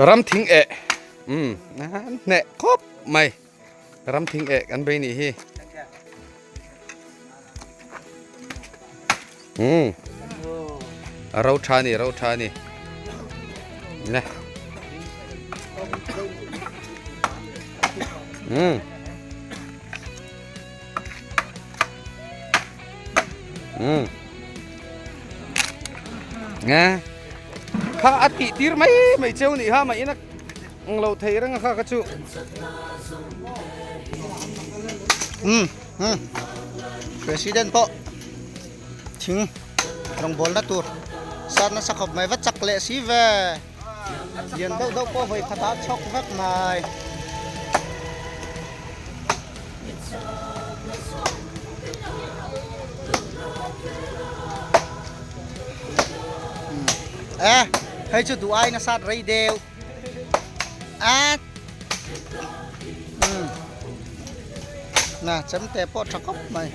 Ram thing eh um hneh khawp mai ram thing eh kan bei nih hi um a ro tha ni ro tha ni ne um um nge kha a tih tir mai mai cheu nih ha mah ina ang lo thei reng a kha kha chu um um president pawh thing rawngbawlna tur sat nasa khawp mai va chak leh si ve lian deuh deuh pawh vawi khatah a chhawk vek mai. E hei chu duh aiin a sat rei deuh a um na chemte pawh tha khawp mai.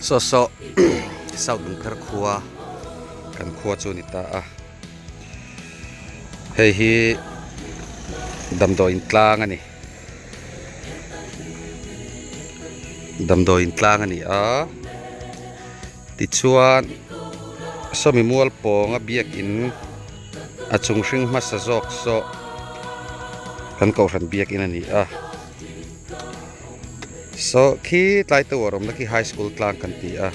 Saw saw South Lungpher khua kan khua chu a ni ta a hei hi damdawiin tlang a ni damdawiin tlang a ni a tichuan sawmi mual pawnga biakin a chung hring hmasa zawk saw kan kohhran biakin a ni a. Saw khi tlai tower awmna khi high school tlang kan ti a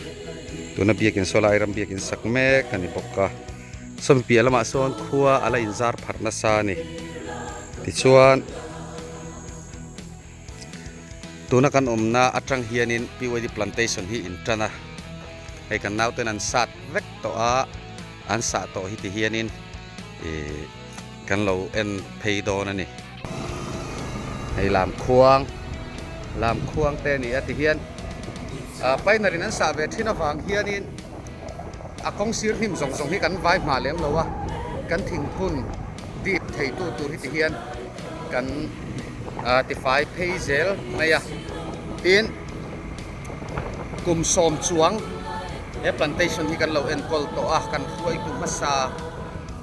tuna biakin saw lai ram biakin sak mek a ni bawk a sawmi piah lamah sawn khua a la inzar pharh nasa a ni tichuan tuna kan awmna atang hianin P Y D plantation hi in tan a hei kan nauten an sat vek tawh a an sah tawh hi ti hianin ihh kan lo en phei dawn a ni. Hei lam khuang lam khuang te a ni a tihian ah painter in an sah ve thin avang hianin a kawng sir hnim zawng zawng hi kan vai hma lem lo a kan thingphun dip thei tu tur hi tihian kan ah tifai phei zel mai a tin kum sawm chuang he plantation hi kan lo enkawl tawh a kan hruaitu hmasa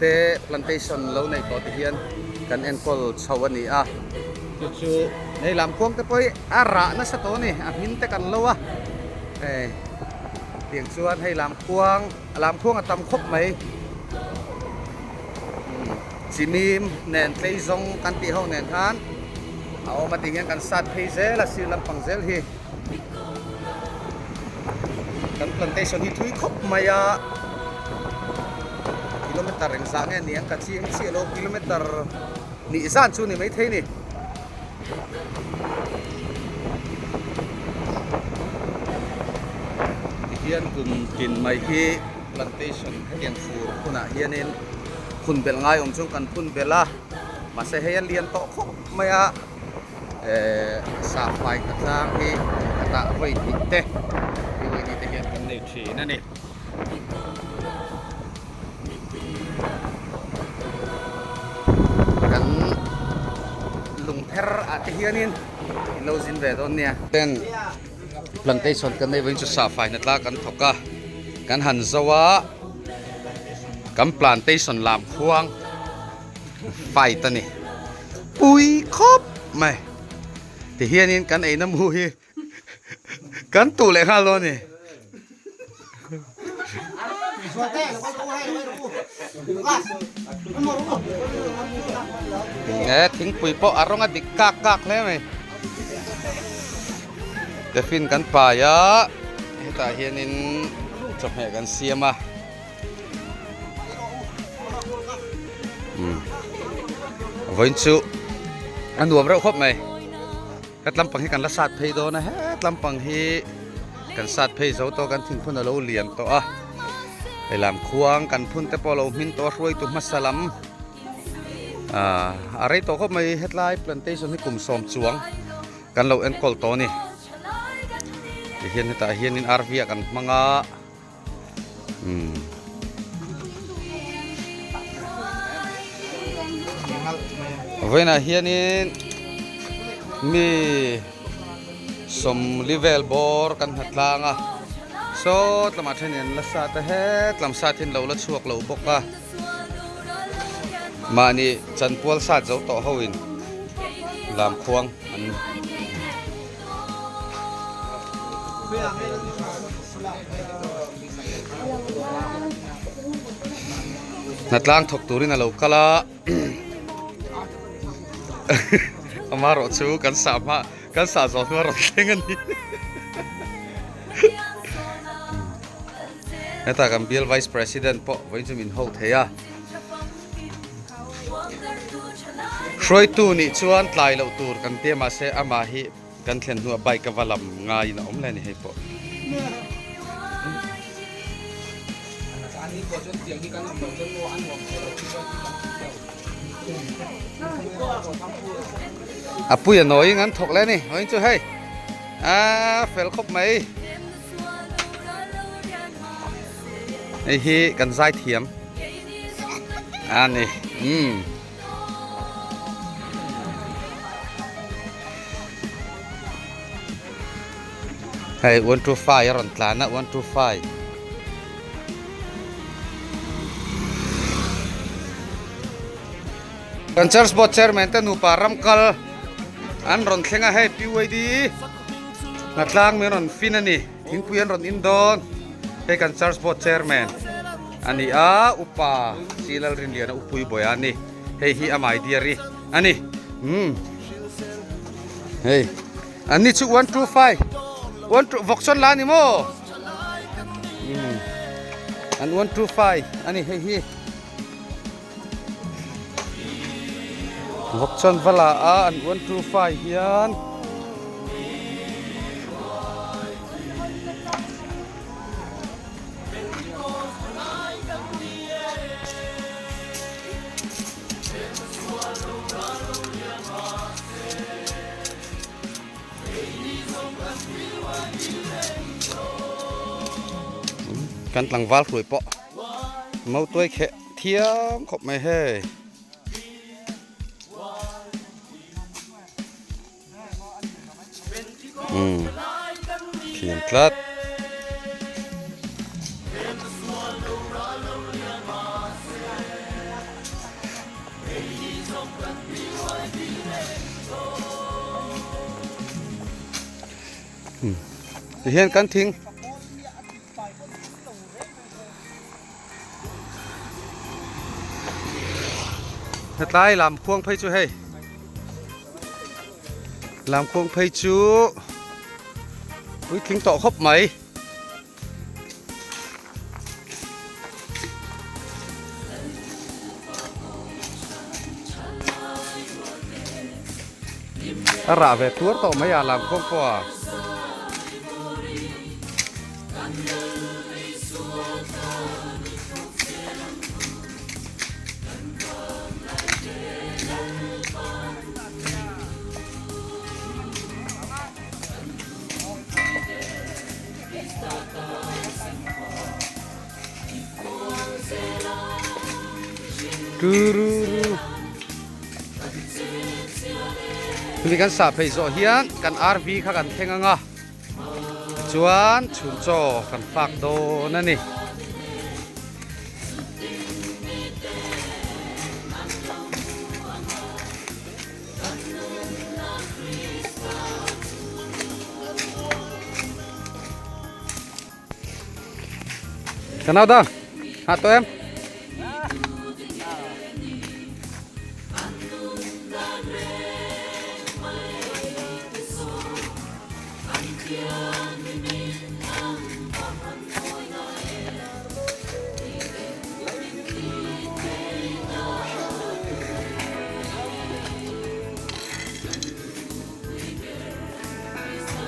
te plantation lo nei tawh te hian kan enkawl chho a ni a chu chu hei lam khuang te pawh hi a rah nasa tawh a ni a hmin te kan lo a hei tiang chuan hei lam khuang lam khuang a tam khawp mai chimim nen tlei zawng kan tih ho nen khan a awm a tih hian kan sat phei zel a sir lampang zel hi kan plantation hi thui khawp mai a kilometer engzah nge ni ang ka chiang chiah lo kilometer hnih zan chu ni maithei a ni tihian kum tin mai hi plantation hetiang fur hunah hianin phun belh ngai awm chuan kan phun belh a mahse hei a lian tawh khawp mai a. Ehh safai ka tlang hi khatah vawi hnih te vawi hnih te hian kan nei thin a ni. Kan lungpher ah te hianin in lo zin ve dawn nia. Ten plantation kan nei vawiin chu safai hna tla kan thawk a kan han zo a kan plantation lam khuang fight a ni pui khawp mai ti hianin kan eina mu hi kan tuh leh nghal dawn a ni. E thingpui pawh a rawng a dik kak kak hle mai. Tiffin kan pai a hetah hianin chawhmeh kan siam a. Vawiin chu a nuam reuh khawp mai. Het lampang hi kan la sat phei dawn a het lampang hi kan sat phei zo tawh kan thingphun a lo lian tawh a hei lam khuang kan phun te pawh a lo hmin tawh a hruaitu hmasa lam ah a rei tawh khawp mai hetlai plantation hi kum sawm chuang kan lo enkawl tawh a ni tihian hetah hianin RV ah kan hmang a. Umm. Vawiinah hianin mi sawmli vel bawr kan hna tlang a saw lamah thenin an la sat a het lam sat hi an lo la chhuak lo bawk a mahni chanpual sat zo tawh ho in lamkhuang an. Hnatlang thawk turin a lo kal a amaherawh chu kan sah hma kan sah zawh hnu a rawn thleng a ni hetah kan bial vice president pawh vawiin chu min ho thei a hruaitu nih chuan tlai loh tur kan tia mahse amah hi Kan thlen hnuah bike a va lam ngaiin a awm le a ni hei pawh. A pui a nawi in an thawk le a ni vawiin chu hei a fel khawp mai. Hei hi kan zai thiam a ni umm. Hei 125 a rawn tlan a 125. Kan church board chairman te nupa ram kal an rawn thleng a hei PYD hnatlang min rawn fin a ni thingpui an rawn in dawn hei kan church board chairman. A ni a, upa chi Lalrinliana upui bawi a ni. Hei hi a mai diary a ni. Umm. Hei. An ni chu 1 2 5. 1 2 vawk chuan la ni maw? Umm. An 1 2 5 a ni hei hi. Vawk chuan va la a an 1 2 5 hian. Kan tlangval hruai pawh mautuai kheh thiam khawp mai hei. Umm thiam tlat. Tihian kan thing. Hetlai lam khuang phei chu hei lam khuang phei chu puitling tawh khawp mai. A rah ve tuar tawh mai a lam khuang pawh a. Tuni kan sah phei zawh hian kan RV kha kan thleng ang a. Chuan chhun chaw kan fak dawn a ni. Ka nau dang hah tawh em?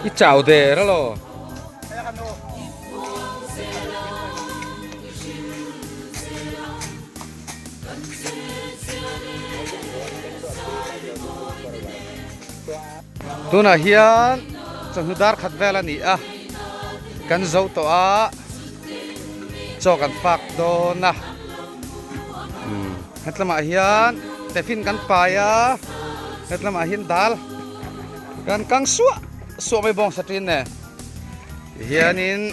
I chau der alo. Tunah hian chawhnu dar khat vel a ni a, kan zo tawh a, chaw kan fak dawn a, hetlamah hian tiffin kan pai a, hetlamah hian dal kan kang suah suah mai bawng sa ṭin nen hianin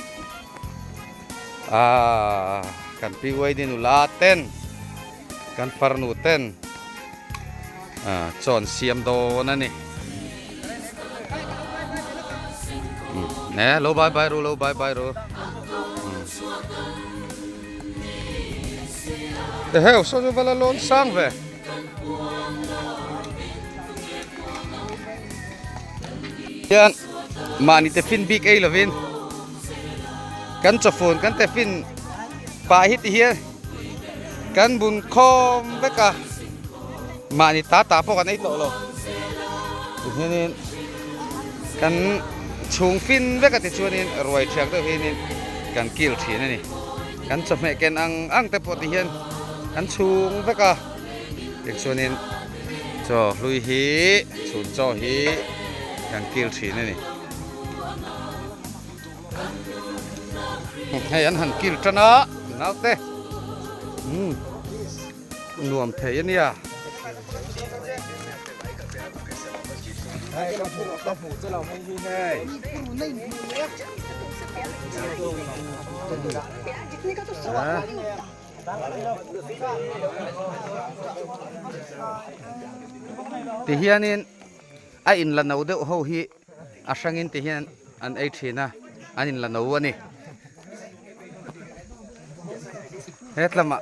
Aaa kan PYD nula ten kan farnu ten aaa chaw an siam dawn a ni ne lo bye bye ru lo bye bye ru eheu saw chu va la lawn sang ve. Hian mahni te fin bik ei lovin kan chawfun kan te fin pah hi ti hian kan bun khawm vek a mahni ta ta pawh kan ei tawh lo tihianin kan chhung fin vek a tichuanin ruai thiak deuh hianin kan kil thin a ni kan chawhmeh ken ang ang te pawh ti hian kan chhung vek a tichuanin chaw hlui hi chhun chaw hi kan kil thin a ni. Hei an han kil tan a naute umm nuam thei a nia. Tihianin a inla no deuh ho hi a hrangin ti hian an ei thin a an inla no a ni hetlamah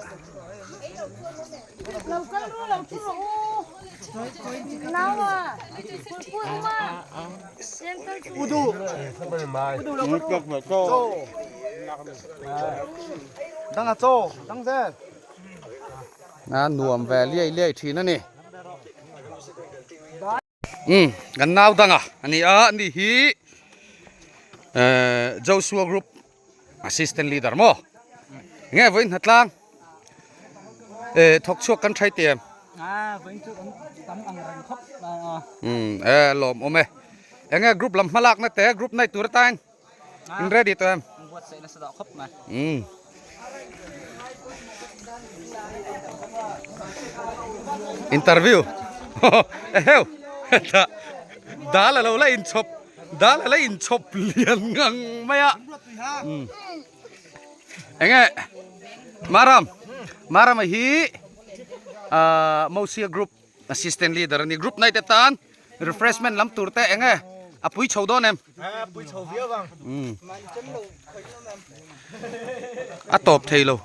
a nuam ve liai liai thin a ni. Umm kan nau dang a ani a ani hi ehh Joshua group assistant leader maw nge vawiin hnatlang eh thawk chhuak kan thai tiam umm eh lawm awm e enge group lam hmalak na te group nai tur atan in ready tawh em umm interview eheu hetah dal alo la inchhawp dal ala inchhawp lian ngang mai a umm enge maram marama hi ahh mosia group Assistant leader a ni. Group night atan refreshment lam tur te eng e a pui chho dawn em? A pui chho viau ang. Umm. A tawp thei lo.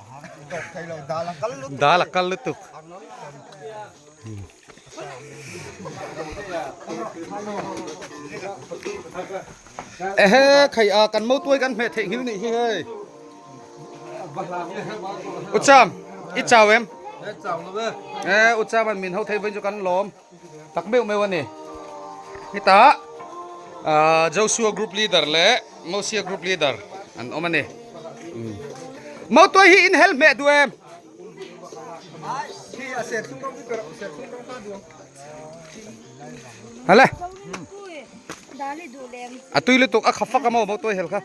Tawp thei lo dal a kal lutuk. Dal a kal lutuk. Ehe khai a kan motuai kan hmeh theih nghil nih hi hei. Ucham i chau em? E Ucham an min ho thei vain chu kan lawm tak meuh meuh a ni. Heta Joshua group leader leh Mosia group leader an awm a ni. Motuai hi in hel hmeh duh em? Hale. A tui lutuk a kha fak a maw motuai hel kha.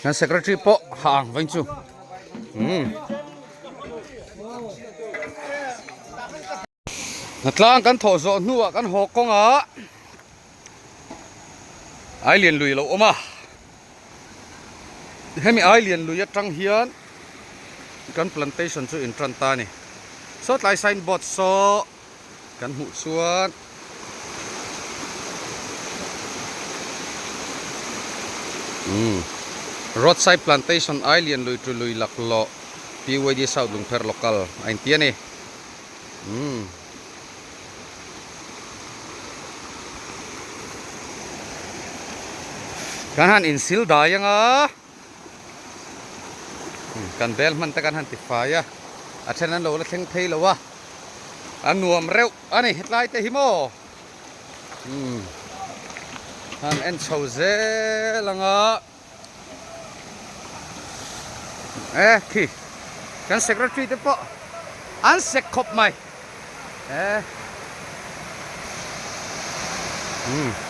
Kan secretary pawh ha ang vain chu. Umm. Hnatlang kan thawh zawh hnuah kan haw kawngah ai lian lui a lo awm a. Hemi ai lian lui atang hian kan plantation chu in tan ta a ni. Saw tlai signboard saw kan hmuh chuan. Umm Roadside Plantation Ailian lui tu lui laklawh PYD South Lungpher Local a inti a ni. Umm. Kan han insil dai anga kan bel hman te kan han ti fai a, a then an lo la thleng phei lo a, a nuam reuh a ni hetlai te hi maw. Umm han en chho zel anga e khi kan secretary te pawh an sek khawp mai e umm.